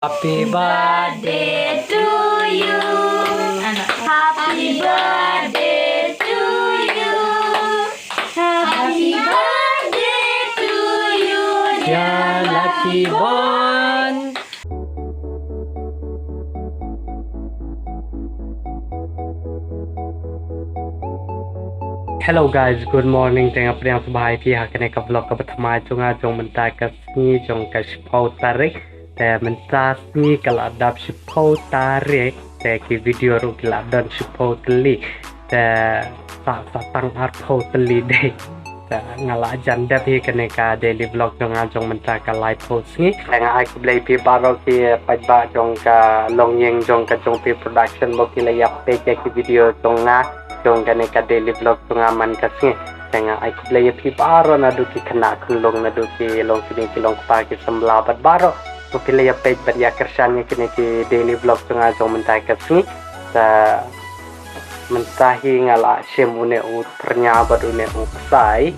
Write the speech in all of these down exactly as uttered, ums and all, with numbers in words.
Happy birthday to you. Happy birthday to you. Happy birthday to you, dear Lucky Born. Hello guys, good morning. Te nga pdiang sngewbha ïa phi ha kane ka vlog kaba thymmai jong nga jong mynta ka sngi jong ka shiphew tarik. Te mynta sngi ka la dap shiphew tarik, te ki video ruh ki la don shiphew tylli. Te sa sa tang arphew tylli dei. Te nga la jan dep hi kane ka daily vlog jong nga jong mynta ka laiphew sngi. Te nga ai khublei phi baroh ki paidbah jong ka longïing jong ka Jong Phi Production ba phi la ïa peit ïa ki video jong nga jong kane ka daily vlog jong nga man ka sngi. Te nga ai khublei ïa phi baroh naduh ki khynnah khunlung naduh ki long kmie ki long kpa ki samla bad baroh ba phi la ïa peit bad ïa kyrshan ïa kine ki daily vlog jong nga jong mynta ka sngi. Te mynta hi nga la shim une u pyrñia bad une u ksai.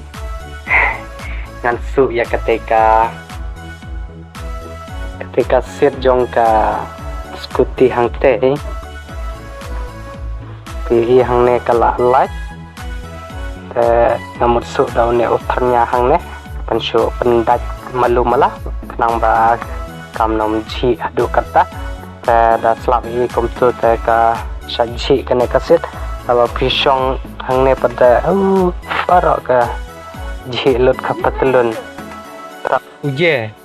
Ngan suh ïa kata ka, kata ka seat jong ka scooty hangta. Te hi hangne ka la lait. Te nga mut suh da une u pyrñia hangne. Pynshuh pyndait malu mala khnang ba kam nym jhieh haduh katta. Te da slap hi kumtu te ka shah jhieh kane ka seat. Haba phi shong hangne pat te, uh, baroh ka jhieh lut ka patlun. Uje.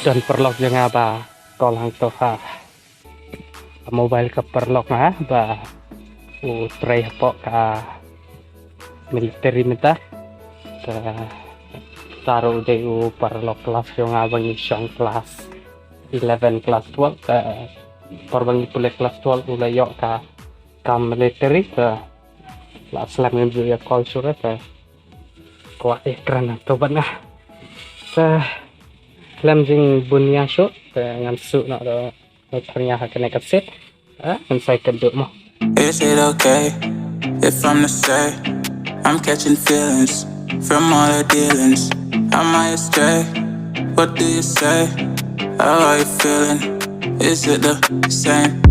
Don paralok jong nga ba call hangto ha mobile ka paralok nga ba u trei hapoh ka military mynta. Te uta ruh u dei u paralok klas jong nga ba ngi shong klas eleven, klas twelve. Te por ba ngi pule klas twelve u la ïoh ka kam military. Te la slem ngim ju ïa call shuh re, te kwah ïa kren hangto bad nga. Te khlem jingbun ïa shuh te ngan suh noh da u pyrñia ha kane ka seat. Eh, ngan sa ïakynduh mo. Is it okay if I'm the same? I'm catching feelings from all the dealings. Am I astray? What do you say? How are you feeling? Is it the same?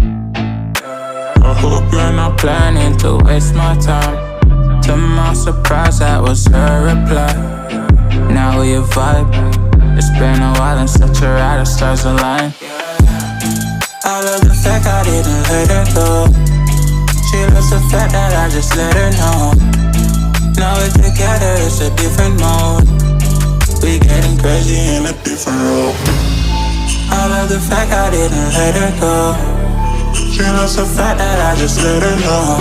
I hope you're not planning to waste my time. To my surprise, that was her reply. Now we a vibe. It's been a while and such a ride, the stars align. I love the fact I didn't let her go. She loves the fact that I just let her know. Now we're together, it's a different mode. We getting crazy in a different road. I love the fact I didn't let her go. She loves the fact that I just let her know.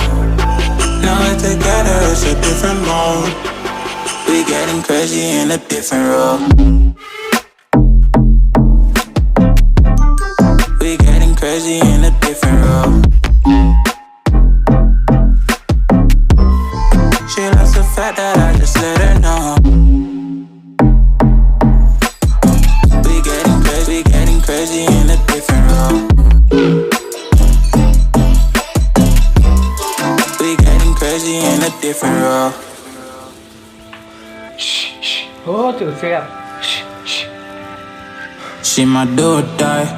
Now we're together, it's a different mode. We getting crazy in a different road. We getting crazy in a different road. She loves the fact that I just let her know. We getting crazy, we getting crazy in a different road. We getting crazy in a different road. Shh, shh. Oh, tu siap. Shh, shh. She my do or die,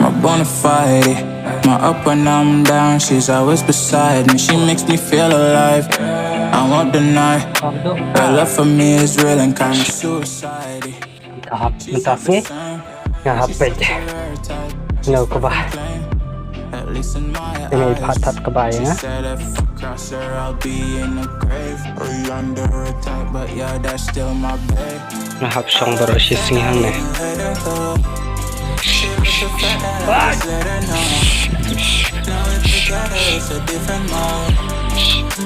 my bona fide. My up when I'm down, she's always beside me. She makes me feel alive. I won't deny. Her love for me is real and kinda suicide. Nga hap mynta sngi nga hap peit. Nga kaba nga i phat that kaba ïa nga. Nga hap shong baroh shi sngi hangne.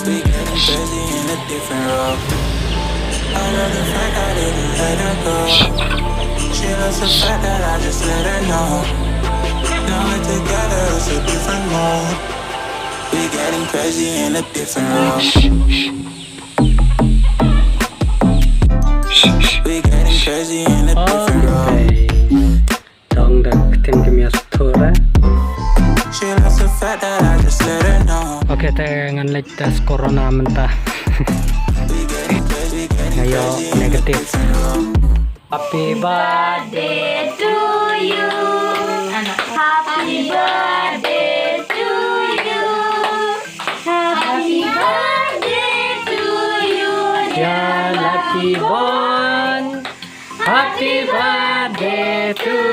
We getting crazy in a different road. I love the fact I didn't let her go. She loves the fact that I just let her know. Now we're together, it's a different mode. We getting crazy in a different road. We getting crazy in a different road. Tong da ktim kim ya sthura. Okay, te ngan leit test corona mynta. Nga ïoh negative. Happy birthday to you. Happy birthday to you. Happy birthday to you, dear lucky born. Happy birthday to